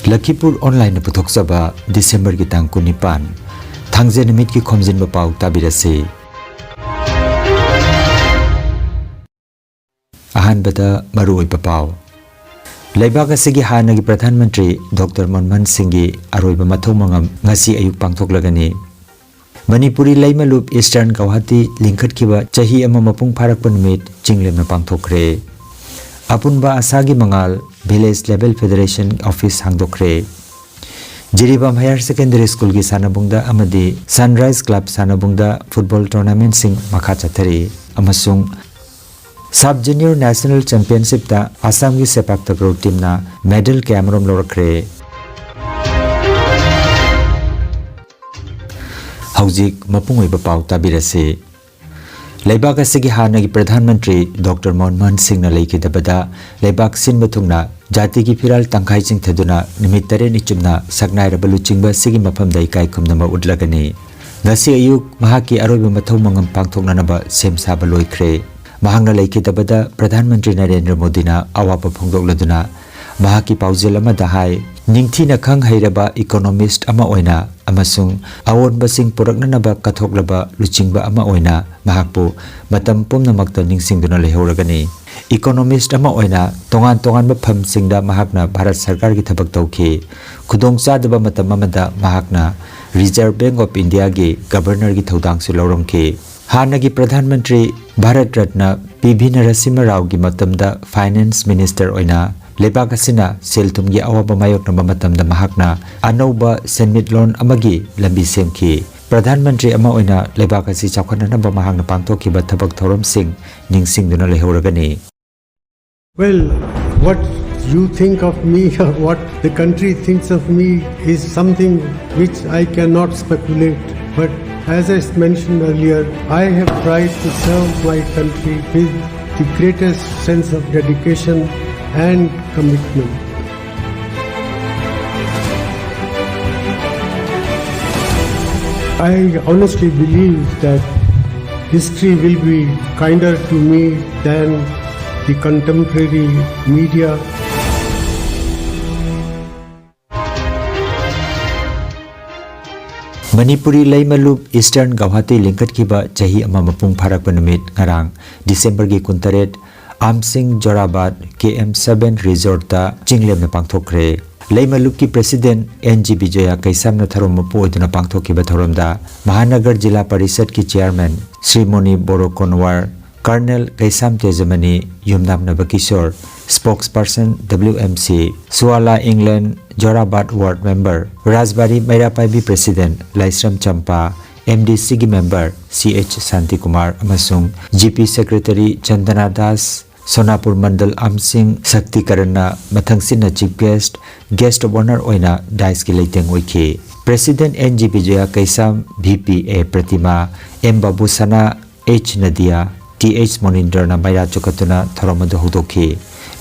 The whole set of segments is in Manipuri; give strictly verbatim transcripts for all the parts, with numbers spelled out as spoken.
ꯂꯈꯤꯄꯨꯔ ꯑꯣꯟꯂꯥꯏꯟꯅ ꯄꯨꯊꯣꯛꯆꯕ ꯗꯤꯁꯦꯝꯕꯔꯒꯤ ꯇꯥꯡ ꯀꯨꯟꯅꯤꯄꯥꯟ, ꯊꯥꯡꯖ ꯅꯨꯃꯤꯠꯀꯤ ꯈꯣꯝꯖꯤꯟꯕ ꯄꯥꯎ ꯇꯥꯕꯤꯔꯁꯤ꯫ ꯑꯍꯥꯟꯕꯗ ꯃꯔꯨꯑꯣꯏꯕ ꯄꯥꯎ꯫ ꯂꯩꯕꯥꯛ ꯑꯁꯤꯒꯤ ꯍꯥꯟꯅꯒꯤ ꯄ꯭ꯔꯙꯥꯟ ꯃꯟꯇ꯭ꯔꯤ ꯗꯣꯛꯇꯔ ꯃꯟꯃꯣꯍꯟ ꯁꯤꯡꯒꯤ ꯑꯔꯣꯏꯕ ꯃꯊꯧ ꯃꯉꯝ ꯉꯁꯤ ꯑꯌꯨꯛ ꯄꯥꯡꯊꯣꯛꯂꯒꯅꯤ꯫ ꯃꯅꯤꯄꯨꯔꯤ ꯂꯩꯃꯂꯨꯞ ꯏꯁꯇꯔꯟ ꯒꯧꯍꯥꯇꯤ ꯂꯤꯡꯈꯠꯈꯤꯕ ꯆꯍꯤ ꯑꯃ ꯃꯄꯨꯡ ꯐꯥꯔꯛꯄ ꯅꯨꯃꯤꯠ ꯆꯤꯡꯂꯦꯝꯅ ꯄꯥꯡꯊꯣꯛꯈ꯭ꯔꯦ꯫ ꯑꯄꯨꯟꯕ ꯑꯁꯥꯒꯤ ꯃꯉꯥꯜ ꯚꯤꯂꯦꯖ ꯂꯦꯚꯦꯜ ꯐꯦꯗꯔꯦꯁꯟ ꯑꯣꯐꯤꯁ ꯍꯥꯡꯗꯣꯛꯈ꯭ꯔꯦ꯫ ꯖꯤꯔꯤꯕꯥꯝ ꯍꯥꯌꯔ ꯁꯦꯀꯦꯟꯗꯔꯤ ꯁ꯭ꯀꯨꯜꯒꯤ ꯁꯥꯟꯅꯕꯨꯡꯗ ꯑꯃꯗꯤ ꯁꯟꯔꯥꯏꯖ ꯀ꯭ꯂꯕ ꯁꯥꯟꯅꯕꯨꯡꯗ ꯐꯨꯠꯕꯣꯜ ꯇꯣꯔꯅꯥꯃꯦꯟꯠꯁꯤꯡ ꯃꯈꯥ ꯆꯠꯊꯔꯤ ꯑꯃꯁꯨꯡ ꯁꯕ ꯖꯨꯅꯤꯌꯔ ꯅꯦꯁꯅꯦꯜ ꯆꯦꯝꯄꯤꯌꯟꯁꯤꯞꯇ ꯑꯁꯥꯝꯒꯤ ꯁꯦꯄꯥꯛ ꯇꯀ꯭ꯔꯣ ꯇꯤꯝꯅ ꯃꯦꯗꯜ ꯀꯌꯥꯃꯔꯨꯝ ꯂꯧꯔꯛꯈ꯭ꯔꯦ꯫ ꯍꯧꯖꯤꯛ ꯃꯄꯨꯡ ꯑꯣꯏꯕ ꯄꯥꯎ ꯇꯥꯕꯤꯔꯁꯤ꯫ ꯂꯩꯕꯥꯛ ꯑꯁꯤꯒꯤ ꯍꯥꯟꯅꯒꯤ ꯄ꯭ꯔꯙꯥꯟ ꯃꯟꯇ꯭ꯔꯤ ꯗꯣꯛꯇꯔ ꯃꯟꯃꯣꯍꯟ ꯁꯤꯡꯅ ꯂꯩꯈꯤꯗꯕꯗ ꯂꯩꯕꯥꯛ ꯁꯤꯟꯕ ꯊꯨꯡꯅ ꯖꯥꯇꯤꯒꯤ ꯐꯤꯔꯥꯜ ꯇꯪꯈꯥꯏ ꯆꯤꯡꯊꯗꯨꯅ ꯅꯨꯃꯤꯠ ꯇꯔꯦꯠꯅꯤ ꯆꯨꯞꯅ ꯁꯛꯅꯥꯏꯔꯕ ꯂꯨꯆꯤꯡꯕ ꯑꯁꯤꯒꯤ ꯃꯐꯝꯗ ꯏꯀꯥꯏ ꯈꯨꯝꯅꯕ ꯎꯠꯂꯒꯅꯤ꯫ ꯉꯁꯤ ꯑꯌꯨꯛ ꯃꯍꯥꯛꯀꯤ ꯑꯔꯣꯏꯕ ꯃꯊꯧ ꯃꯉꯝ ꯄꯥꯡꯊꯣꯛꯅꯅꯕ ꯁꯦꯝ ꯁꯥꯕ ꯂꯣꯏꯈ꯭ꯔꯦ꯫ ꯃꯍꯥꯛꯅ ꯂꯩꯈꯤꯗꯕꯗ ꯄ꯭ꯔꯙꯥꯟ ꯃꯟꯇ꯭ꯔꯤ ꯅꯔꯦꯟꯗ꯭ꯔ ꯃꯣꯗꯤꯅ ꯑꯋꯥꯕ ꯐꯣꯡꯗꯣꯛꯂꯗꯨꯅ ꯃꯍꯥꯛꯀꯤ ꯄꯥꯎꯖꯦꯜ ꯑꯃꯗ ꯍꯥꯏ, ꯅꯤꯡꯊꯤꯅ ꯈꯪ ꯍꯩꯔꯕ ꯏꯀꯣꯅꯣꯃꯤꯁꯠ ꯑꯃ ꯑꯣꯏꯅ ꯑꯃꯁꯨꯡ ꯑꯑꯣꯟꯕꯁꯤꯡ ꯄꯨꯔꯛꯅꯅꯕ ꯀꯠꯊꯣꯛꯂꯕ ꯂꯨꯆꯤꯡꯕ ꯑꯃ ꯑꯣꯏꯅ ꯃꯍꯥꯛꯄꯨ ꯃꯇꯝ ꯄꯨꯝꯅꯃꯛꯇ ꯅꯤꯡꯁꯤꯡꯗꯨꯅ ꯂꯩꯍꯧꯔꯒꯅꯤ꯫ ꯏꯀꯣꯅꯣꯃꯤꯁꯠ ꯑꯃ ꯑꯣꯏꯅ ꯇꯣꯉꯥꯟ ꯇꯣꯉꯥꯟꯕ ꯐꯝꯁꯤꯡꯗ ꯃꯍꯥꯛꯅ ꯚꯥꯔꯠ ꯁꯔꯀꯥꯔꯒꯤ ꯊꯕꯛ ꯇꯧꯈꯤ꯫ ꯈꯨꯗꯣꯡꯆꯥꯗꯕ ꯃꯇꯝ ꯑꯃꯗ ꯃꯍꯥꯛꯅ ꯔꯤꯖꯔꯚ ꯕꯦꯡꯛ ꯑꯣꯐ ꯏꯟꯗꯤꯌꯥꯒꯤ ꯒꯕꯔꯅꯔꯒꯤ ꯊꯧꯗꯥꯡꯁꯨ ꯂꯧꯔꯝꯈꯤ꯫ ꯍꯥꯟꯅꯒꯤ ꯄ꯭ꯔꯙꯥꯟ ꯃꯟꯇ꯭ꯔꯤ ꯚꯥꯔꯠ ꯔꯠꯅ ꯄꯤ ꯚꯤ ꯅꯔꯁꯤꯝꯍ ꯔꯥꯎꯒꯤ ꯃꯇꯝꯗ ꯐꯥꯏꯅꯥꯟꯁ ꯃꯤꯅꯤꯁꯇꯔ ꯑꯣꯏꯅ ꯂꯩꯕꯥꯛ ꯑꯁꯤꯅ ꯁꯦꯜ ꯊꯨꯝꯒꯤ ꯑꯋꯥꯕ ꯃꯥꯌꯣꯛꯅꯕ ꯃꯇꯝꯗ ꯃꯍꯥꯛꯅ ꯑꯅꯧꯕ ꯁꯦꯟꯃꯤꯠꯂꯣꯟ ꯑꯃꯒꯤ ꯂꯝꯕꯤ ꯁꯦꯝꯈꯤ꯫ ꯄ꯭ꯔꯙꯥꯟ ꯃꯟꯇ꯭ꯔꯤ ꯑꯃ ꯑꯣꯏꯅ ꯂꯩꯕꯥꯛ ꯑꯁꯤ ꯆꯥꯎꯈꯠꯅꯅꯕ ꯃꯍꯥꯛꯅ ꯄꯥꯡꯊꯣꯛꯈꯤꯕ ꯊꯕꯛ ꯊꯧꯔꯝꯁꯤꯡ ꯅꯤꯡꯁꯤꯡꯗꯨꯅ ꯂꯩꯍꯧꯔꯒꯅꯤ꯫ Well, what you think of me or what the country thinks of me is something which I cannot speculate. But as I mentioned earlier, I have tried to serve my country with the greatest sense of dedication and commitment. I honestly believe that history will be kinder to me than the contemporary media. Manipuri ꯂꯩꯃꯂꯨꯞ ꯏꯁꯇꯔꯟ ꯒꯧꯍꯥꯇꯤ ꯂꯤꯡꯈꯠꯈꯤꯕ ꯆꯍꯤ ꯑꯃ ꯃꯄꯨꯡ ꯐꯥꯔꯛꯄ ꯅꯨꯃꯤꯠ ꯉꯔꯥꯡ ꯗꯤꯁꯦꯝꯕꯔꯒꯤ ꯀꯨꯟꯇꯔꯦꯠ ꯑꯥꯝꯁꯤꯡ ꯖꯣꯔꯥꯕꯥꯠ ꯀꯦ ꯑꯦꯝ ꯁꯚꯦꯟ ꯔꯤꯖꯣꯔꯠꯇ ꯆꯤꯡꯂꯦꯝꯅ ꯄꯥꯡꯊꯣꯛꯈ꯭ꯔꯦ꯫ ꯂꯩꯃꯂꯨꯞꯀꯤ ꯄ꯭ꯔꯦꯁꯤꯗꯦꯟꯠ ꯑꯦꯟ ꯖꯤ ꯕꯤꯖꯌ ꯀꯩꯁꯥꯝꯅ ꯊꯧꯔꯝ ꯃꯄꯨ ꯑꯣꯏꯗꯨꯅ ꯄꯥꯡꯊꯣꯛꯈꯤꯕ ꯊꯧꯔꯝꯗ ꯃꯍꯥꯅꯒꯔ ꯖꯤꯂꯥ ꯄꯔꯤꯁꯠꯀꯤ chairman Shri Moni Bora Konwar, colonel Keisham Tejmani, Yumnam Nabakishore, spokesperson W M C, ꯁꯨꯋꯥꯂꯥ ꯏꯪꯂꯦꯟ Jorabat ward member, Rajbari Meira Paibi president Laishram Champa, M D ꯁꯤꯒꯤ ꯃꯦꯝꯕꯔ ꯁꯤ ꯑꯩꯆ ꯁꯥꯟꯇꯤꯀꯨꯃꯥꯔ ꯑꯃꯁꯨꯡ G P secretary Chandana Das, Sonapur Mandal ꯑꯝꯁꯤꯡ ꯁꯛꯇꯤꯀꯔꯟꯅ ꯃꯊꯪꯁꯤꯠꯅ chief guest, guest of honour ꯑꯣꯏꯅ ꯗꯥꯏꯁꯀꯤ ꯂꯩꯇꯦꯡ ꯑꯣꯏꯈꯤ꯫ President N G Bijoy Keisham, V P A Pratima, M Babusana, H Nadiya, T H ꯃꯣꯅꯤꯟꯗꯔꯅ ꯃꯩꯔꯥ ꯆꯨꯈꯠꯇꯨꯅ ꯊꯧꯔꯝ ꯑꯗꯨ ꯍꯧꯗꯣꯛꯈꯤ꯫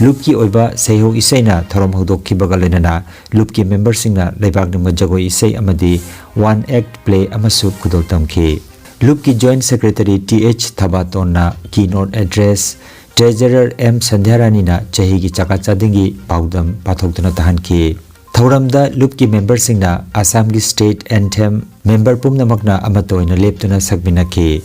ꯂꯨꯞꯀꯤ ꯑꯣꯏꯕ ꯁꯩꯍꯧ ꯏꯁꯩꯅ ꯊꯧꯔꯝ ꯍꯧꯗꯣꯛꯈꯤꯕꯒ ꯂꯣꯏꯅꯅ ꯂꯨꯞꯀꯤ ꯃꯦꯝꯕꯔꯁꯤꯡꯅ ꯂꯩꯕꯥꯛ ꯅꯤꯡꯕ ꯖꯒꯣꯏ ꯏꯁꯩ ꯑꯃꯗꯤ ꯋꯥꯟ ꯑꯦꯛꯠ ꯄ꯭ꯂꯦ ꯑꯃꯁꯨ ꯈꯨꯗꯣꯜ ꯇꯝꯈꯤ꯫ ꯂꯨꯞꯀꯤ ꯖꯣꯏꯟꯠ ꯁꯦꯀ꯭ꯔꯦꯇꯔꯤ ꯇꯤ ꯑꯩꯆ ꯊꯕꯥꯇꯣꯟꯅ ꯀꯤ ꯅꯣꯠ ꯑꯦꯗ꯭ꯔꯦꯁ, ꯇ꯭ꯔꯦꯖꯔꯔ ꯑꯦꯝ ꯁꯟꯙ꯭ꯌꯥꯔꯥꯅꯤꯅ ꯆꯍꯤꯒꯤ ꯆꯥꯛꯀ ꯆꯥꯗꯤꯡꯒꯤ ꯄꯥꯎꯗꯝ ꯄꯥꯊꯣꯛꯇꯨꯅ ꯇꯥꯍꯟꯈꯤ꯫ ꯊꯧꯔꯝꯗ ꯂꯨꯞꯀꯤ ꯃꯦꯝꯕꯔꯁꯤꯡꯅ ꯑꯁꯥꯝꯒꯤ ꯁ꯭ꯇꯦꯠ ꯑꯦꯟꯊꯦꯝ ꯃꯦꯝꯕꯔ ꯄꯨꯝꯅꯃꯛꯅ ꯑꯃꯠꯇ ꯑꯣꯏꯅ ꯂꯦꯞꯇꯨꯅ ꯁꯛꯃꯤꯟꯅꯈꯤ꯫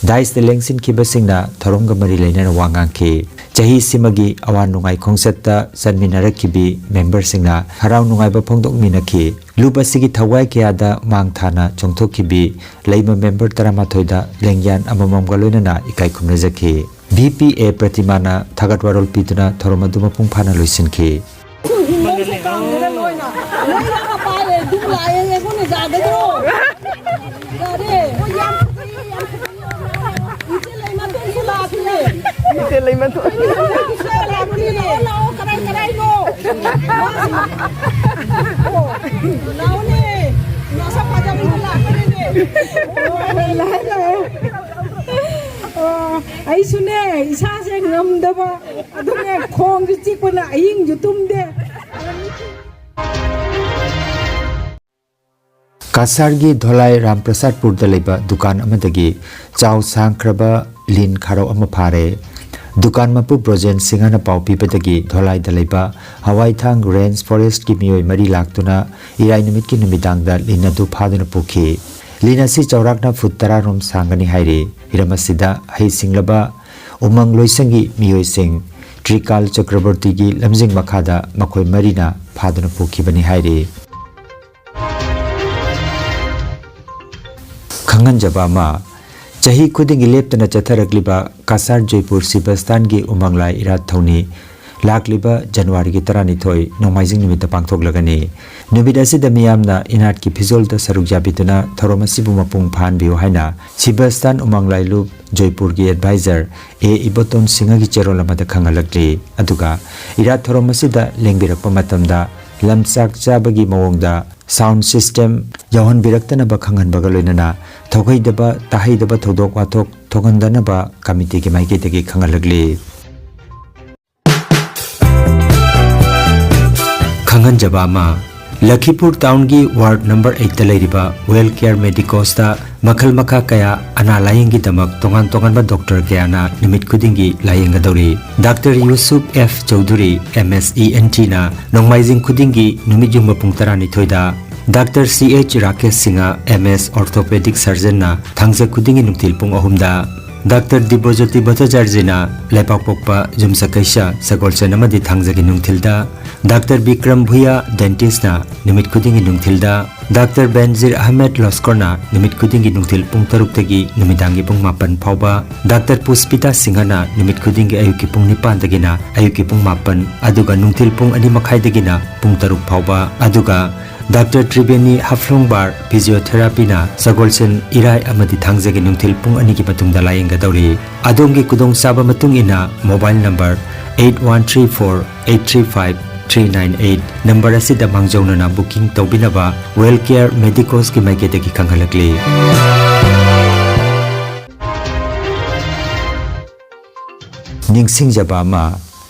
ꯗꯥꯏꯁꯇ ꯂꯦꯡꯁꯤꯟꯈꯤꯕꯁꯤꯡꯅ ꯊꯧꯔꯝꯒ ꯃꯔꯤ ꯂꯩꯅꯅ ꯋꯥ ꯉꯥꯡꯈꯤ꯫ ꯆꯍꯤꯁꯤꯃꯒꯤ ꯑꯋꯥ ꯅꯨꯡꯉꯥꯏ ꯈꯣꯡꯆꯠꯇ ꯆꯠꯃꯤꯟꯅꯔꯛꯈꯤꯕꯤ ꯃꯦꯝꯕꯔꯁꯤꯡꯅ ꯍꯔꯥꯎ ꯅꯨꯡꯉꯥꯏꯕ ꯐꯣꯡꯗꯣꯛꯃꯤꯟꯅꯈꯤ꯫ ꯂꯨꯞ ꯑꯁꯤꯒꯤ ꯊꯋꯥꯏ ꯀꯌꯥꯗ ꯃꯥꯡ ꯊꯥꯅ ꯆꯣꯡꯊꯣꯛꯈꯤꯕꯤ ꯂꯩꯃ ꯃꯦꯝꯕꯔ ꯇꯔꯥꯃꯥꯊꯣꯏꯗ ꯂꯦꯡꯌꯥꯟ ꯑꯃꯃꯝꯒ ꯂꯣꯏꯅꯅ ꯏꯀꯥꯏ ꯈꯨꯝꯅꯖꯈꯤ꯫ ꯚꯤ ꯄꯤ ꯑꯦ ꯄ꯭ꯔꯇꯤꯃꯥꯅ ꯊꯥꯒꯠ ꯋꯥꯔꯣꯜ ꯄꯤꯗꯨꯅ ꯊꯧꯔꯝ ꯑꯗꯨ ꯃꯄꯨꯡ ꯐꯥꯅ ꯂꯣꯏꯁꯤꯟꯈꯤ꯫ ꯏꯃꯧꯁꯦ ꯀꯥꯡꯁꯤꯗ ꯂꯣꯏꯅ, ꯂꯣꯏꯅ ꯄꯥꯏꯔꯦ, ꯑꯗꯨ ꯂꯥꯛꯑꯦ, ꯑꯩꯉꯣꯟꯗ ꯌꯥꯒꯗ꯭ꯔꯣ? ꯌꯥꯔꯦ꯫ ꯏꯆꯦ ꯂꯩꯃꯇꯣꯟꯁꯨ ꯂꯥꯛꯈ꯭ꯔꯦ꯫ ꯏꯆꯦ ꯂꯩꯃꯇꯣꯟ꯫ ꯏꯆꯦ ꯂꯥꯛꯈ꯭ꯔꯦ꯫ ꯂꯥꯛꯑꯣ, ꯂꯥꯛꯑꯣ, ꯀꯔꯥꯏ, ꯀꯔꯥꯏꯅꯣ? ꯂꯥꯛꯑꯣꯅꯦ꯫ ꯃꯁꯛ ꯐꯖꯕꯤꯅ ꯂꯥꯛꯈ꯭ꯔꯦꯅꯦ꯫ ꯂꯥꯛꯑꯦ, ꯂꯥꯛꯑꯦ꯫ ꯑꯣ, ꯑꯩꯁꯨꯅꯦ, ꯏꯁꯥꯁꯦ ꯉꯝꯗꯕ, ꯑꯗꯨꯅꯦ, ꯈꯣꯡꯁꯨ ꯆꯤꯛꯄꯅ ꯑꯍꯤꯡꯁꯨ ꯇꯨꯝꯗꯦ꯫ ꯀꯁꯥꯔꯒꯤ ꯙꯣꯂꯥꯏ ꯔꯥꯝꯄ꯭ꯔꯁꯥꯗꯄꯨꯔꯗ ꯂꯩꯕ ꯗꯨꯀꯥꯟ ꯑꯃꯗꯒꯤ ꯆꯥꯎ ꯁꯥꯡꯈ꯭ꯔꯕ ꯂꯤꯟ ꯈꯥꯔꯧ ꯑꯃ ꯐꯥꯔꯦ꯫ ꯗꯨꯀꯥꯟ ꯃꯄꯨ ꯕ꯭ꯔꯣꯖꯦꯟ ꯁꯤꯡꯍꯅ ꯄꯥꯎ ꯄꯤꯕꯗꯒꯤ ꯙꯣꯂꯥꯏꯗ ꯂꯩꯕ ꯍꯋꯥꯏꯊꯥꯡ ꯔꯦꯟꯖ ꯐꯣꯔꯦꯁ꯭ꯠꯀꯤ ꯃꯤꯑꯣꯏ ꯃꯔꯤ ꯂꯥꯛꯇꯨꯅ ꯏꯔꯥꯏ ꯅꯨꯃꯤꯠꯀꯤ ꯅꯨꯃꯤꯗꯥꯡꯗ ꯂꯤꯟ ꯑꯗꯨ ꯐꯥꯗꯨꯅ ꯄꯨꯈꯤ꯫ ꯂꯤꯟ ꯑꯁꯤ ꯆꯥꯎꯔꯥꯛꯅ ꯐꯨꯠ ꯇꯔꯥ ꯔꯣꯝ ꯁꯥꯡꯒꯅꯤ ꯍꯥꯏꯔꯤ꯫ ꯍꯤꯔꯝ ꯑꯁꯤꯗ ꯍꯩꯁꯤꯡꯂꯕ ꯎꯃꯪ ꯂꯣꯏꯁꯪꯒꯤ ꯃꯤꯑꯣꯏꯁꯤꯡ ꯇ꯭ꯔꯤꯀꯥꯜ ꯆꯀ꯭ꯔꯕꯔꯇꯤꯒꯤ ꯂꯝꯖꯤꯡ ꯃꯈꯥꯗ ꯃꯈꯣꯏ ꯃꯔꯤꯅ ꯐꯥꯗꯨꯅ ꯄꯨꯈꯤꯕꯅꯤ ꯍꯥꯏꯔꯤ꯫ ꯈꯪꯍꯟꯖꯕ ꯑꯃ, ꯆꯍꯤ ꯈꯨꯗꯤꯡꯒꯤ ꯂꯦꯞꯇꯅ ꯆꯠꯊꯔꯛꯂꯤꯕ ꯀꯁꯥꯔ ꯖꯣꯏꯄꯨꯔ ꯁꯤꯕꯁꯇꯥꯟꯒꯤ ꯎꯃꯪ ꯂꯥꯏ ꯏꯔꯥꯠ ꯊꯧꯅꯤ ꯂꯥꯛꯂꯤꯕ ꯖꯅꯋꯥꯔꯤꯒꯤ ꯇꯔꯥꯅꯤꯊꯣꯏ ꯅꯣꯡꯃꯥꯏꯖꯤꯡ ꯅꯨꯃꯤꯠꯇ ꯄꯥꯡꯊꯣꯛꯂꯒꯅꯤ꯫ ꯅꯨꯃꯤꯠ ꯑꯁꯤꯗ ꯃꯤꯌꯥꯝꯅ ꯏꯅꯥꯠꯀꯤ ꯐꯤꯖꯣꯜꯗ ꯁꯔꯨꯛ ꯌꯥꯕꯤꯗꯨꯅ ꯊꯧꯔꯝ ꯑꯁꯤꯕꯨ ꯃꯄꯨꯡ ꯐꯥꯍꯟꯕꯤꯌꯨ ꯍꯥꯏꯅ ꯁꯤꯕꯁꯇꯥꯟ ꯎꯃꯪ ꯂꯥꯏꯂꯨꯞ ꯖꯣꯏꯄꯨꯔꯒꯤ ꯑꯦꯗꯚꯥꯏꯖꯔ ꯑꯦ ꯏꯕꯣꯇꯣꯟ ꯁꯤꯡꯍꯒꯤ ꯆꯦꯔꯣꯜ ꯑꯃꯗ ꯈꯪꯍꯜꯂꯛꯂꯤ꯫ ꯑꯗꯨꯒ ꯏꯔꯥꯠ ꯊꯧꯔꯝ ꯑꯁꯤꯗ ꯂꯦꯡꯕꯤꯔꯛꯄ ꯃꯇꯝꯗ ꯂꯝꯆꯥꯛ ꯆꯥꯕꯒꯤ ꯃꯑꯣꯡꯗ ꯁꯥꯎꯟꯗ ꯁꯤꯁꯇꯦꯝ ꯌꯥꯎꯍꯟꯕꯤꯔꯛꯇꯅꯕ ꯈꯪꯍꯟꯕꯒ ꯂꯣꯏꯅꯅ ꯊꯣꯛꯍꯩꯗꯕ ꯇꯥꯍꯩꯗꯕ ꯊꯧꯗꯣꯛ ꯋꯥꯊꯣꯛ ꯊꯣꯛꯍꯟꯗꯅꯕ ꯀꯃꯤꯇꯤꯒꯤ ꯃꯥꯏꯀꯩꯗꯒꯤ ꯈꯪꯍꯜꯂꯛꯂꯤ꯫ ꯈꯪꯍꯟꯖꯕ ꯑꯃ, ꯂꯈꯤꯄꯨꯔ ꯇꯥꯎꯟꯒꯤ ꯋꯥꯔꯗ ꯅꯝꯕꯔ ꯑꯩꯠꯇ ꯂꯩꯔꯤꯕ ꯋꯦꯜ ꯀꯦꯌꯔ ꯃꯦꯗꯤꯀꯣꯁꯇ ꯃꯈꯜ ꯃꯈꯥ ꯀꯌꯥ ꯑꯅꯥ ꯂꯥꯌꯦꯡꯒꯤꯗꯃꯛ ꯇꯣꯉꯥꯟ ꯇꯣꯉꯥꯟꯕ ꯗꯣꯛꯇꯔ ꯀꯌꯥꯅ ꯅꯨꯃꯤꯠ ꯈꯨꯗꯤꯡꯒꯤ ꯂꯥꯌꯦꯡꯒꯗꯧꯔꯤ꯫ Doctor Yusuf F Chowdhury, M S E N ꯇꯤꯅ ꯅꯣꯡꯃꯥꯏꯖꯤꯡ ꯈꯨꯗꯤꯡꯒꯤ ꯅꯨꯃꯤꯠ ꯌꯨꯡꯕ ꯄꯨꯡ ꯇꯔꯥꯅꯤꯊꯣꯏꯗ, doctor C H Rakesh Singh, M S orthopaedic ꯁꯔꯖꯟꯅ ꯊꯥꯡꯖ ꯈꯨꯗꯤꯡꯒꯤ ꯅꯨꯡꯊꯤꯜ ꯄꯨꯡ ꯑꯍꯨꯝꯗ, ꯗꯥꯛꯇꯔ ꯗꯤꯕ꯭ꯔꯣꯖꯣꯇꯤ ꯚꯠꯇꯥꯆꯥꯔꯖꯤꯅ ꯂꯩꯄꯥꯛꯄꯣꯛꯄ, ꯌꯨꯝꯁꯀꯩꯁ, ꯁꯒꯣꯜꯁꯦꯟ ꯑꯃꯗꯤ ꯊꯥꯡꯖꯒꯤ ꯅꯨꯡꯊꯤꯜꯗ, ꯗꯥꯛꯇꯔ ꯕꯤꯀ꯭ꯔꯝ ꯚꯨꯌꯥ, ꯗꯦꯟꯇꯤꯁꯅ ꯅꯨꯃꯤꯠ ꯈꯨꯗꯤꯡꯒꯤ ꯅꯨꯡꯊꯤꯜꯗ, ꯗꯥꯛꯇꯔ ꯕꯦꯟꯖꯤꯔ ꯑꯍꯃꯦꯗ ꯂꯣꯁꯀꯣꯔꯅ ꯅꯨꯃꯤꯠ ꯈꯨꯗꯤꯡꯒꯤ ꯅꯨꯡꯊꯤꯜ ꯄꯨꯡ ꯇꯔꯨꯛꯇꯒꯤ ꯅꯨꯃꯤꯗꯥꯡꯒꯤ ꯄꯨꯡ ꯃꯥꯄꯟ ꯐꯥꯎꯕ, ꯗꯥꯛꯇꯔ ꯄꯨꯁꯄꯤꯇꯥ ꯁꯤꯡꯍꯅ ꯅꯨꯃꯤꯠ ꯈꯨꯗꯤꯡꯒꯤ ꯑꯌꯨꯛꯀꯤ ꯄꯨꯡ ꯅꯤꯄꯥꯟꯗꯒꯤꯅ ꯑꯌꯨꯛꯀꯤ ꯄꯨꯡ ꯃꯥꯄꯟ, ꯑꯗꯨꯒ ꯅꯨꯡꯊꯤꯜ ꯄꯨꯡ ꯑꯅꯤ ꯃꯈꯥꯏꯗꯒꯤꯅ ꯄꯨꯡ ꯇꯔꯨꯛ ꯐꯥꯎꯕ, ꯑꯗꯨꯒ ꯗꯥꯛꯇꯔ ꯇ꯭ꯔꯤꯕꯦꯅꯤ ꯍꯐ꯭ꯂꯣꯡꯕꯥꯔ ꯐꯤꯖꯤꯑꯣꯊꯦꯔꯥꯄꯤꯅ ꯁꯒꯣꯜꯁꯦꯟ, ꯏꯔꯥꯏ ꯑꯃꯗꯤ ꯊꯥꯡꯖꯒꯤ ꯅꯨꯡꯊꯤꯜ ꯄꯨꯡ ꯑꯅꯤꯒꯤ ꯃꯇꯨꯡꯗ ꯂꯥꯌꯦꯡꯒꯗꯧꯔꯤ꯫ ꯑꯗꯣꯝꯒꯤ ꯈꯨꯗꯣꯡꯆꯥꯕ ꯃꯇꯨꯡ ꯏꯟꯅ mobile number eight one three four eight three five three nine eight number ꯑꯁꯤꯗ ꯃꯥꯡꯖꯧꯅꯅ ꯕꯨꯀꯤꯡ ꯇꯧꯕꯤꯅꯕ ꯋꯦꯜ ꯀꯦꯌꯔ ꯃꯦꯗꯤꯀꯣꯁꯀꯤ ꯃꯥꯏꯀꯩꯗꯒꯤ ꯈꯪꯍꯜꯂꯛꯂꯤ꯫ ꯅꯤꯡꯁꯤꯡꯖꯕ ꯑꯃ,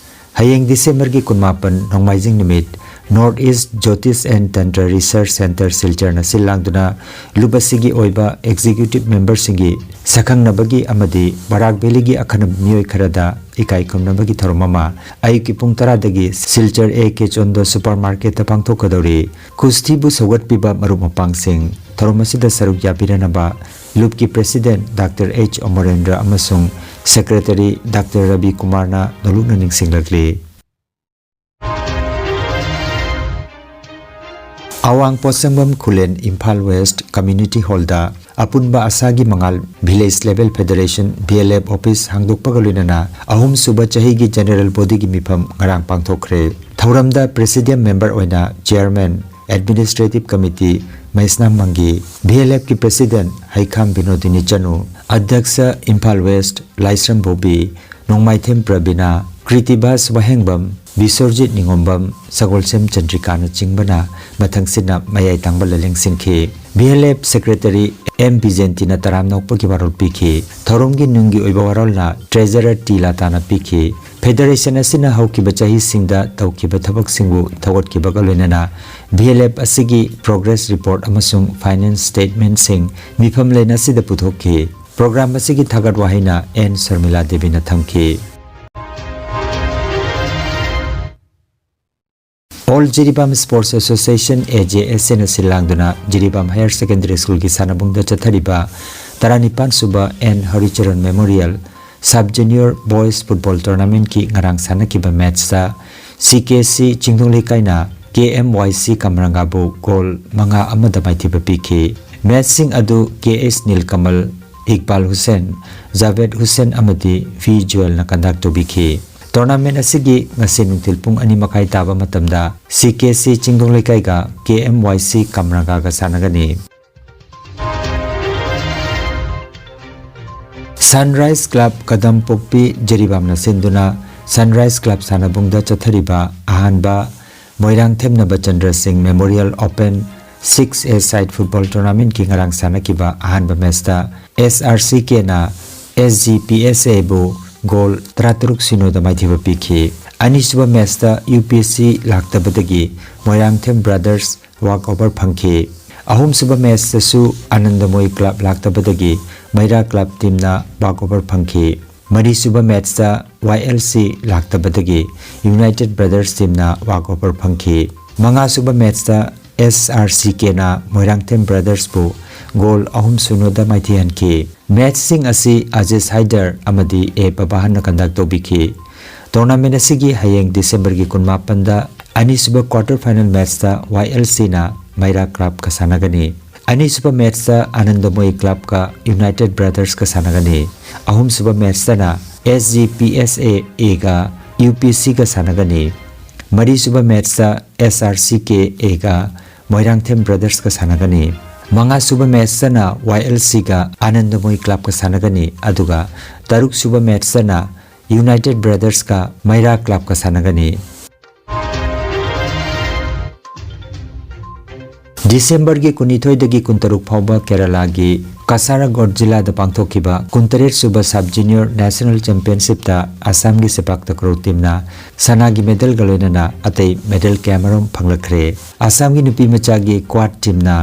ꯍꯌꯦꯡ ꯗꯤꯁꯦꯝꯕꯔꯒꯤ ꯀꯨꯟꯃꯥꯄꯟ ꯅꯣꯡꯃꯥꯏꯖꯤꯡ ꯅꯨꯃꯤꯠ North East Jyotish and Tantra Research Center, ꯁꯤꯜꯆꯔꯅ ꯁꯤꯜ ꯂꯥꯡꯗꯨꯅ ꯂꯨꯞ ꯑꯁꯤꯒꯤ ꯑꯣꯏꯕ executive memberꯁꯤꯡꯒꯤ ꯁꯛꯈꯪꯅꯕꯒꯤ ꯑꯃꯗꯤ ꯕꯔꯥꯛ ꯚꯦꯂꯤꯒꯤ ꯑꯈꯟꯅꯕ ꯃꯤꯑꯣꯏ ꯈꯔꯗ ꯏꯀꯥꯏ ꯈꯨꯝꯅꯕꯒꯤ ꯊꯧꯔꯝ ꯑꯃ ꯑꯌꯨꯛꯀꯤ ꯄꯨꯡ ꯇꯔꯥꯗꯒꯤ ꯁꯤꯜꯆꯔ A K Chonda supermarketꯇ ꯄꯥꯡꯊꯣꯛꯀꯗꯧꯔꯤ꯫ ꯀꯨꯁꯇꯤꯕꯨ ꯁꯧꯒꯠꯄꯤꯕ ꯃꯔꯨꯞ ꯃꯄꯥꯡꯁꯤꯡ, ꯊꯧꯔꯝ ꯑꯁꯤꯗ ꯁꯔꯨꯛ ꯌꯥꯕꯤꯔꯅꯕ ꯂꯨꯞꯀꯤ president Doctor H Amarendra ꯑꯃꯁꯨꯡ secretary Doctor Ravi Kumarꯅ ꯅꯣꯂꯨꯛꯅ ꯅꯤꯡꯁꯤꯡꯂꯛꯂꯤ꯫ ꯑꯋꯥꯡ ꯄꯣꯠꯁꯪꯕꯝ ꯈꯨꯂꯦꯟ, ꯏꯝꯐꯥꯜ West Community Hallꯗ ꯑꯄꯨꯟꯕ ꯑꯁꯥꯒꯤ ꯃꯉꯥꯜ Village Level Federation, V L F office ꯍꯥꯡꯗꯣꯛꯄꯒ ꯂꯣꯏꯅꯅ ꯑꯍꯨꯝꯁꯨꯕ ꯆꯍꯤꯒꯤ general bodyꯒꯤ ꯃꯤꯐꯝ ꯉꯔꯥꯡ ꯄꯥꯡꯊꯣꯛꯈ꯭ꯔꯦ꯫ ꯊꯧꯔꯝꯗ presidium member ꯑꯣꯏꯅ chairman, administrative committee ꯃꯍꯦꯁꯅꯥꯝ ꯃꯪꯒꯤ, VLFꯀꯤ president ꯍꯩꯈꯥꯝ ꯕꯤꯅꯣꯗꯤꯅꯤ ꯆꯅꯨ, ꯑꯗ꯭ꯌꯛꯁ ꯏꯝꯐꯥꯜ West ꯂꯥꯏꯁ꯭ꯔꯝ ꯕꯣꯕꯤ, ꯅꯣꯡꯃꯥꯏꯊꯦꯝ ꯄ꯭ꯔꯕꯤꯅꯥ, ꯀ꯭ꯔꯤꯇꯤꯕꯥꯁ ꯋꯥꯍꯦꯡꯕꯝ, ꯕꯤꯁ꯭ꯋꯔꯖꯤꯠ ꯅꯤꯉꯣꯝꯕꯝ, ꯁꯒꯣꯜꯁꯦꯝ ꯆꯟꯗ꯭ꯔꯤꯀꯥꯅꯆꯤꯡꯕꯅ ꯃꯊꯪꯁꯤꯠꯅ ꯃꯌꯥꯏ ꯇꯥꯡꯕ ꯂꯦꯂꯦꯡꯁꯤꯟꯈꯤ꯫ VLF secretary M ꯕꯤꯖꯦꯟꯇꯤꯅ ꯇꯔꯥꯝꯅ ꯑꯣꯛꯄꯒꯤ ꯋꯥꯔꯣꯜ ꯄꯤꯈꯤ꯫ ꯊꯧꯔꯝꯒꯤ ꯅꯨꯡꯒꯤ ꯑꯣꯏꯕ ꯋꯥꯔꯣꯜꯅ treasurer ꯇꯤ ꯂꯥꯇꯥꯅ ꯄꯤꯈꯤ꯫ Federation ꯑꯁꯤꯅ ꯍꯧꯈꯤꯕ ꯆꯍꯤꯁꯤꯡꯗ ꯇꯧꯈꯤꯕ ꯊꯕꯛꯁꯤꯡꯕꯨ ꯊꯧꯒꯠꯈꯤꯕꯒ ꯂꯣꯏꯅꯅ VLF ꯑꯁꯤꯒꯤ progress report ꯑꯃꯁꯨꯡ finance statementꯁꯤꯡ ꯃꯤꯐꯝꯂꯦꯟ ꯑꯁꯤꯗ ꯄꯨꯊꯣꯛꯈꯤ꯫ Program ꯑꯁꯤꯒꯤ ꯊꯥꯒꯠ ꯋꯥꯍꯩꯅ ꯑꯦꯟ ꯁꯔꯃꯤꯂꯥ ꯗꯦꯕꯤꯅ ꯊꯝꯈꯤ꯫ All Jiribam Sports Association, AJSAꯅ ꯁꯤꯜ ꯂꯥꯡꯗꯨꯅ ꯖꯤꯔꯤꯕꯥꯝ Higher Secondary Schoolꯒꯤ ꯁꯥꯟꯅꯕꯨꯡꯗ ꯆꯠꯊꯔꯤꯕ ꯇꯔꯥꯅꯤꯄꯥꯟ ꯁꯨꯕ N ꯍꯔꯤꯆꯔꯟ Memorial Sub Junior Boys Football Tournamentꯀꯤ ꯉꯔꯥꯡ ꯁꯥꯟꯅꯈꯤꯕ matchꯇ CKC ꯆꯤꯡꯗꯣꯡ ꯂꯩꯀꯥꯏꯅ KMYC ꯀꯝꯔꯪꯒꯥꯕꯨ goal ꯃꯉꯥ ꯑꯃꯗ ꯃꯥꯏꯊꯤꯕ ꯄꯤꯈꯤ꯫ Matchꯁꯤꯡ ꯑꯗꯨ K H ꯅꯤꯜꯀꯃꯜ, ꯏꯛꯕꯥꯜ ꯍꯨꯁꯦꯟ, ꯖꯥꯚꯦꯗ ꯍꯨꯁꯦꯟ ꯑꯃꯗꯤ V ꯖꯨꯋꯦꯜꯅ conduct ꯇꯧꯕꯤꯈꯤ꯫ Tournament ꯑꯁꯤꯒꯤ ꯉꯁꯤ ꯅꯨꯡꯊꯤꯜ ꯄꯨꯡ ꯑꯅꯤ ꯃꯈꯥꯏ ꯇꯥꯕ ꯃꯇꯝꯗ CKC ꯆꯤꯡꯗꯣꯡ ꯂꯩꯀꯥꯏꯒ KMYC ꯀꯝꯔꯪꯒꯥꯒ ꯁꯥꯟꯅꯒꯅꯤ꯫ Sunrise Club ꯀꯗꯝꯄꯣꯛꯄꯤ ꯖꯤꯔꯤꯕꯥꯝꯅ ꯁꯤꯟꯗꯨꯅ Sunrise Club ꯁꯥꯟꯅꯕꯨꯡꯗ ꯆꯠꯊꯔꯤꯕ ꯑꯍꯥꯟꯕ ꯃꯣꯏꯔꯥꯡꯊꯦꯝ ꯅꯕꯆꯟꯗ꯭ꯔ ꯁꯤꯡ Memorial Open six A side football tournamentꯀꯤ ꯉꯔꯥꯡ ꯁꯥꯟꯅꯈꯤꯕ ꯑꯍꯥꯟꯕ matchꯇ SRCKꯅ SGPSAꯕꯨ ꯒꯣꯜ ꯇꯔꯥꯇꯔꯨꯛ ꯁꯤꯅꯣꯗ ꯃꯥꯏꯊꯤꯕ ꯄꯤꯈꯤ꯫ ꯑꯅꯤꯁꯨꯕ ꯃꯦꯠꯁꯇ ꯌꯨ ꯄꯤ ꯑꯦꯁ ꯁꯤ ꯂꯥꯛꯇꯕꯗꯒꯤ ꯃꯣꯏꯔꯥꯡꯊꯦꯝ ꯕ꯭ꯔꯗꯔꯁ ꯋꯥꯛ ꯑꯣꯚꯔ ꯐꯪꯈꯤ꯫ ꯑꯍꯨꯝꯁꯨꯕ ꯃꯦꯠꯁꯇꯁꯨ ꯑꯥꯅꯟꯗꯃꯣꯏ ꯀ꯭ꯂꯕ ꯂꯥꯛꯇꯕꯗꯒꯤ ꯃꯩꯔꯥ ꯀ꯭ꯂꯕ ꯇꯤꯝꯅ ꯋꯥꯛ ꯑꯣꯚꯔ ꯐꯪꯈꯤ꯫ ꯃꯔꯤꯁꯨꯕ ꯃꯦꯠꯁꯇ ꯋꯥꯏ ꯑꯦꯜ ꯁꯤ ꯂꯥꯛꯇꯕꯗꯒꯤ ꯌꯨꯅꯥꯏꯇꯦꯗ ꯕ꯭ꯔꯗꯔꯁ ꯇꯤꯝꯅ ꯋꯥꯛ ꯑꯣꯚꯔ ꯐꯪꯈꯤ꯫ ꯃꯉꯥꯁꯨꯕ ꯃꯦꯠꯁꯇ ꯑꯦꯁ ꯑꯥꯔ ꯁꯤ ꯀꯦꯅ ꯃꯣꯏꯔꯥꯡꯊꯦꯝ ꯕ꯭ꯔꯗꯔꯁꯄꯨ ꯒꯣꯜ ꯑꯍꯨꯝ ꯁꯤꯅꯣꯗ ꯃꯥꯏꯊꯤꯍꯟꯈꯤ꯫ ꯃꯦꯠꯁꯁꯤꯡ ꯑꯁꯤ ꯑꯖꯦꯁ ꯍꯥꯏꯗꯔ ꯑꯃꯗꯤ ꯑꯦ ꯄꯕꯥꯍꯟꯅ ꯀꯟꯗꯛ ꯇꯧꯕꯤꯈꯤ꯫ ꯇꯣꯔꯅꯥꯃꯦꯟ ꯑꯁꯤꯒꯤ ꯍꯌꯦꯡ ꯗꯤꯁꯦꯝꯕꯔꯒꯤ ꯀꯨꯟꯃꯥꯄꯟꯗ ꯑꯅꯤꯁꯨꯕ ꯀ꯭ꯋꯥꯔꯇꯔ ꯐꯥꯏꯅꯦꯜ ꯃꯦꯠꯁꯇ ꯋꯥꯏ ꯑꯦꯜ ꯁꯤꯅ ꯃꯩꯔꯥ ꯀ꯭ꯂꯕꯀ ꯁꯥꯟꯅꯒꯅꯤ꯫ ꯑꯅꯤꯁꯨꯕ ꯃꯦꯠꯁꯇ ꯑꯥꯅꯟꯗꯃꯣꯏ ꯀ꯭ꯂꯕꯀ ꯌꯨꯅꯥꯏꯇꯦꯗ ꯕ꯭ꯔꯗꯔꯁꯀ ꯁꯥꯟꯅꯒꯅꯤ꯫ ꯑꯍꯨꯝꯁꯨꯕ ꯃꯦꯠꯁꯇꯅ ꯑꯦꯁ ꯖꯤ ꯄꯤ ꯑꯦꯁ ꯑꯦ ꯑꯦꯒ ꯌꯨ ꯄꯤ ꯑꯦꯁ ꯁꯤꯒ ꯁꯥꯟꯅꯒꯅꯤ꯫ ꯃꯔꯤꯁꯨꯕ ꯃꯦꯠꯁꯇ ꯑꯦꯁ ꯑꯥꯔ ꯁꯤ ꯀꯦ ꯑꯦꯒ ꯃꯣꯏꯔꯥꯡꯊꯦꯝ ꯕ꯭ꯔꯗꯔꯁꯀ ꯁꯥꯟꯅꯒꯅꯤ꯫ ꯃꯉꯥꯁꯨꯕ ꯃꯦꯠꯁꯇꯅ ꯋꯥꯏ ꯑꯦꯜ ꯁꯤꯒ ꯑꯥꯅꯟꯗꯃꯣꯏ ꯀ꯭ꯂꯕꯀ ꯁꯥꯟꯅꯒꯅꯤ, ꯑꯗꯨꯒ ꯇꯔꯨꯛꯁꯨꯕ ꯃꯦꯠꯁꯇꯅ ꯌꯨꯅꯥꯏꯇꯦꯗ ꯕ꯭ꯔꯗꯔꯁꯀ ꯃꯩꯔꯥ ꯀ꯭ꯂꯕꯀ ꯁꯥꯟꯅꯒꯅꯤ꯫ ꯗꯤꯁꯦꯝꯕꯔꯒꯤ ꯀꯨꯟꯅꯤꯊꯣꯏꯗꯒꯤ ꯀꯨꯟꯇꯔꯨꯛ ꯐꯥꯎꯕ ꯀꯦꯔꯂꯥꯒꯤ ꯀꯥꯁꯥꯔꯒꯣꯗ ꯖꯤꯂꯥꯗ ꯄꯥꯡꯊꯣꯛꯈꯤꯕ ꯀꯨꯟꯇꯔꯦꯠ ꯁꯨꯕ ꯁꯕ ꯖꯨꯅꯤꯌꯔ ꯅꯦꯁꯅꯦꯜ ꯆꯦꯝꯄꯤꯌꯟꯁꯤꯞꯇ ꯑꯁꯥꯝꯒꯤ ꯁꯦꯄꯥꯛ ꯇꯀ꯭ꯔꯣ ꯇꯤꯝꯅ ꯁꯅꯥꯒꯤ ꯃꯦꯗꯜꯒ ꯂꯣꯏꯅꯅ ꯑꯇꯩ ꯃꯦꯗꯜ ꯀꯌꯥꯃꯔꯨꯝ ꯐꯪꯂꯛꯈ꯭ꯔꯦ꯫ ꯑꯁꯥꯝꯒꯤ ꯅꯨꯄꯤ ꯃꯆꯥꯒꯤ ꯀ꯭ꯋꯥꯗ ꯇꯤꯝꯅ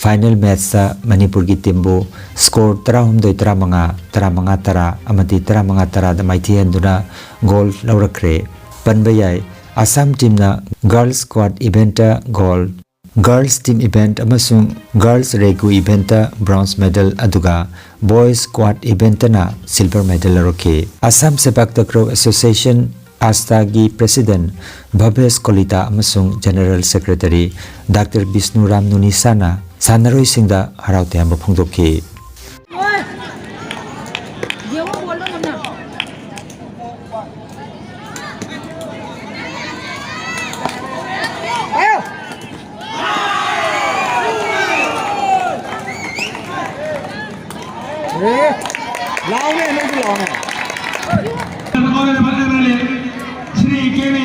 ꯐꯥꯏꯅꯦꯜ ꯃꯦꯠꯁꯇ ꯃꯅꯤꯄꯨꯔꯒꯤ ꯇꯤꯝꯕꯨ ꯁ꯭ꯀꯣꯔ ꯇꯔꯥꯍꯨꯝꯗꯣꯏ ꯇꯔꯥꯃꯉꯥ, ꯇꯔꯥꯃꯉꯥ ꯇꯔꯥ ꯑꯃꯗꯤ ꯇꯔꯥꯃꯉꯥ ꯇꯔꯥꯗ ꯃꯥꯏꯊꯤꯍꯟꯗꯨꯅ ꯒꯣꯜ ꯂꯧꯔꯛꯈ꯭ꯔꯦ꯫ ꯄꯟꯕ ꯌꯥꯏ, ꯑꯁꯥꯝ ꯇꯤꯝꯅ ꯒꯔꯜꯁ ꯀ꯭ꯋꯥꯗ ꯏꯚꯦꯟꯠꯇ ꯒꯣꯜ, ꯒꯔꯜꯁ ꯇꯤꯝ ꯏꯚꯦꯟꯠ ꯑꯃꯁꯨꯡ ꯒꯔꯜꯁ ꯔꯦꯒꯨ ꯏꯚꯦꯟꯠꯇ ꯕ꯭ꯔꯣꯟꯖ ꯃꯦꯗꯜ, ꯑꯗꯨꯒ ꯕꯣꯏꯁ ꯀ꯭ꯋꯥꯗ ꯏꯚꯦꯟꯠꯇꯅ ꯁꯤꯜꯚꯔ ꯃꯦꯗꯜ ꯂꯧꯔꯛꯈꯤ꯫ ꯑꯁꯥꯝ ꯁꯦꯄꯥꯛ ꯇꯀ꯭ꯔꯣ ꯑꯦꯁꯣꯁꯤꯌꯦꯁꯟ, ꯑꯁꯇꯥꯒꯤ ꯄ꯭ꯔꯦꯁꯤꯗꯦꯟꯠ ꯚꯕꯦꯁ ꯀꯣꯂꯤꯇꯥ ꯑꯃꯁꯨꯡ ꯖꯦꯅꯔꯦꯜ ꯁꯦꯀ꯭ꯔꯦꯇꯔꯤ ꯗꯥꯛꯇꯔ ꯕꯤꯁꯅꯨꯔꯥꯝ ꯅꯨꯅꯤꯁꯥꯅ ꯁꯥꯟꯅꯔꯣꯏꯁꯤꯡꯗ ꯍꯔꯥꯎ ꯇꯌꯥꯝꯕ ꯐꯣꯡꯗꯣꯛꯈꯤ꯫ Honorable M L A, Shri K V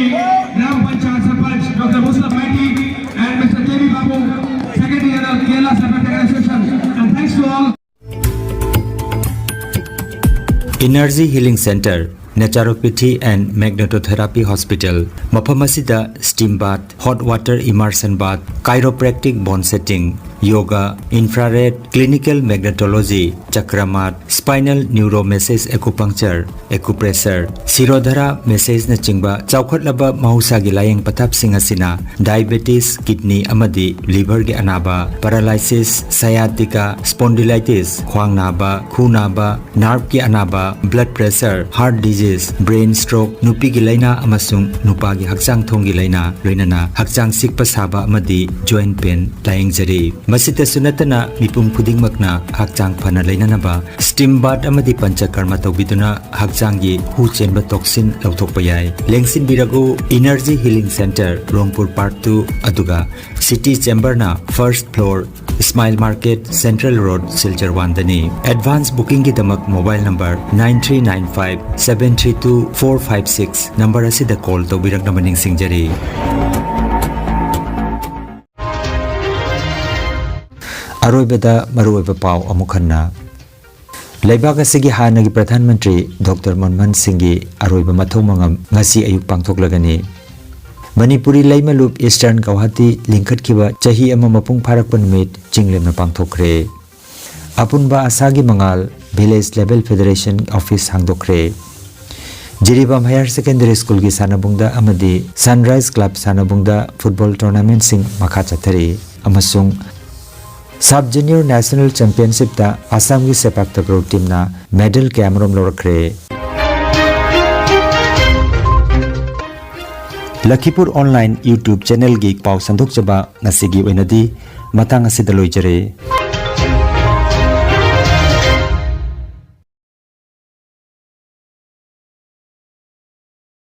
Gram Panchayat Sarpanch, Doctor Musab Maiti, and Mister K V Babu, Secretary General, Kerala Sepak Takraw Association. And thanks to all. Energy Healing Center, Naturopathy and Magnetotherapy Hospital, ꯃꯐꯝ ꯑꯁꯤꯗ steam bath, hot water immersion bath, chiropractic bone setting, yoga, infrared, clinical magnetology, ꯆꯀ꯭ꯔ ꯃꯥꯠ, spinal neuromassage acupuncture, acupressure, ꯁꯤꯔꯣꯙꯔꯥ ꯃꯦꯁꯦꯖꯅꯆꯤꯡꯕ ꯆꯥꯎꯈꯠꯂꯕ ꯃꯍꯧꯁꯥꯒꯤ ꯂꯥꯌꯦꯡ ꯄꯊꯥꯞꯁꯤꯡ ꯑꯁꯤꯅ diabetes, kidney ꯑꯃꯗꯤ liverꯒꯤ ꯑꯅꯥꯕ, paralysis, sciatica, spondylitis, ꯈ꯭ꯋꯥꯡ ꯅꯥꯕ, ꯈꯨ ꯅꯥꯕ, nerveꯀꯤ ꯑꯅꯥꯕ, blood pressure, heart disease, brain stroke, ꯅꯨꯄꯤꯒꯤ ꯂꯥꯏꯅꯥ ꯑꯃꯁꯨꯡ ꯅꯨꯄꯥꯒꯤ ꯍꯛꯆꯥꯡ ꯊꯣꯡꯒꯤ ꯂꯥꯏꯅꯥ, ꯂꯣꯏꯅꯅ ꯍꯛꯆꯥꯡ ꯆꯤꯛꯄ ꯁꯥꯕ ꯑꯃꯗꯤ joint pain ꯂꯥꯌꯦꯡꯖꯔꯤ꯫ ꯃꯁꯤꯇꯁꯨ ꯅꯠꯇꯅ ꯃꯤꯄꯨꯝ ꯈꯨꯗꯤꯡꯃꯛꯅ ꯍꯛꯆꯥꯡ ꯐꯅ ꯂꯩꯅꯅꯕ steam bath ꯑꯃꯗꯤ ꯄꯟꯆꯀꯔꯃ ꯇꯧꯕꯤꯗꯨꯅ ꯍꯛꯆꯥꯡꯒꯤ ꯍꯨ ꯆꯦꯟꯕ toxin ꯂꯧꯊꯣꯛꯄ ꯌꯥꯏ꯫ ꯂꯦꯡꯁꯤꯟꯕꯤꯔꯛꯎ, Energy Healing Center, ꯔꯣꯡꯄꯨꯔ Park two, ꯑꯗꯨꯒ City Chamberꯅ first floor, Smile Market, Central Road, Silchar one ꯗꯅꯤ꯫ Advance bookingꯒꯤꯗꯃꯛ mobile number nine three nine five seven three two four five six number ꯑꯁꯤꯗ call ꯇꯧꯕꯤꯔꯛꯅꯕ ꯅꯤꯡꯁꯤꯡꯖꯔꯤ꯫ ꯑꯔꯣꯏꯕꯗ ꯃꯔꯨꯑꯣꯏꯕ ꯄꯥꯎ ꯑꯃꯨꯛ ꯍꯟꯅ꯫ ꯂꯩꯕꯥꯛ ꯑꯁꯤꯒꯤ ꯍꯥꯟꯅꯒꯤ ꯄ꯭ꯔꯙꯥꯟ ꯃꯟꯇ꯭ꯔꯤ ꯗꯣꯛꯇꯔ ꯃꯟꯃꯣꯍꯟ ꯁꯤꯡꯒꯤ ꯑꯔꯣꯏꯕ ꯃꯊꯧ ꯃꯉꯝ ꯉꯁꯤ ꯑꯌꯨꯛ ꯄꯥꯡꯊꯣꯛꯂꯒꯅꯤ꯫ ꯃꯅꯤꯄꯨꯔꯤ ꯂꯩꯃꯂꯨꯞ Eastern Guwahati ꯂꯤꯡꯈꯠꯈꯤꯕ ꯆꯍꯤ ꯑꯃ ꯃꯄꯨꯡ ꯐꯥꯔꯛꯄ ꯅꯨꯃꯤꯠ ꯆꯤꯡꯂꯦꯝꯅ ꯄꯥꯡꯊꯣꯛꯈ꯭ꯔꯦ꯫ ꯑꯄꯨꯟꯕ ꯑꯥꯁꯥꯒꯤ ꯃꯉꯥꯜ Village Level Federation Office ꯍꯥꯡꯗꯣꯛꯈ꯭ꯔꯦ꯫ Jiribam Higher Secondary Schoolꯒꯤ ꯁꯥꯟꯅꯕꯨꯡꯗ ꯑꯃꯗꯤ Sunrise Club ꯁꯥꯟꯅꯕꯨꯡꯗ football tournamentꯁꯤꯡ ꯃꯈꯥ ꯆꯠꯊꯔꯤ ꯑꯃꯁꯨꯡ Sub Junior National Championshipꯇ ꯑꯁꯥꯝꯒꯤ ꯁꯦꯄꯥꯛ ꯇꯀ꯭ꯔꯣ teamꯅ medal ꯀꯌꯥꯃꯔꯨꯝ ꯂꯧꯔꯛꯈ꯭ꯔꯦ꯫ ꯂꯈꯤꯄꯨꯔ Online YouTube channelꯒꯤ ꯄꯥꯎ ꯁꯟꯗꯣꯛꯆꯕ ꯉꯁꯤꯒꯤ ꯑꯣꯏꯅꯗꯤ ꯃꯇꯥꯡ ꯑꯁꯤꯗ ꯂꯣꯏꯖꯔꯦ꯫